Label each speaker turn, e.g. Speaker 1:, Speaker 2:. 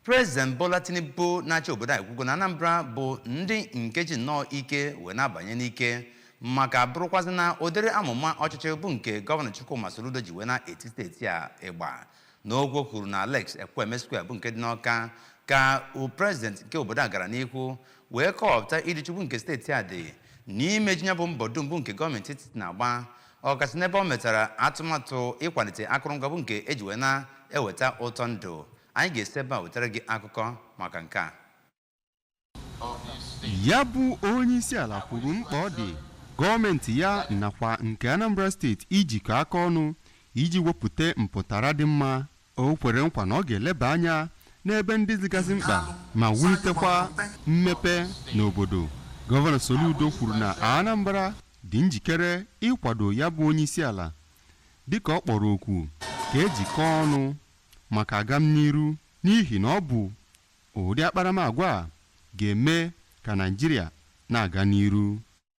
Speaker 1: President Bola Tinubu na-achị obodo a ekwugo na Anambra bụ ndị nke ji nnọọ ike wee na-abanye n'ike, maka bụrụkwazị na ụdịrị amụma ọchịchị bụ nke Gọvanọ Chukwuma Soludo ji wee na-eti steeti a ịgba. N'okwu o kwuru na Alex Ekwueme Square bụ nke dị n'Ọka, ka prezident nke obodo a gara n'ihu wee kọwapụta ịdị chukwu nke steeti a dị n'imeju ya bụ mbọ dum bụ nke gọọmenti etiti na-agba, ọkachasị n'ebe ọ metara atụmatụ ịkwalite akụrụngwa bụ nke eji wee na-eweta ụtọ ndụ. Anyị ga-esi ebe a wetara gị akụkọ maka nke a.
Speaker 2: Ya bụ onye isi ala kwuru mkpa ọ dị gọọmenti ya nakwa nke Anambra Steeti ijikọ aka ọnụ iji wepụta mpụtara dị mma. O kwere nkwa na ọ ga-eleba anya n'ebe ndị dịgasị mkpa ma wulitekwa mmepe n'obodo. Gọvanọ Soludo kwuru na Anambra dị njikere ịkwado ya bụ onye isi ala, dịka ọ kpọrọ oku ka ejikọọ ọnụ maka agamniru, n'ihi na ọ bụ ụdị akparamagwa a ga-eme ka Naịjirịa na-aga n'iru.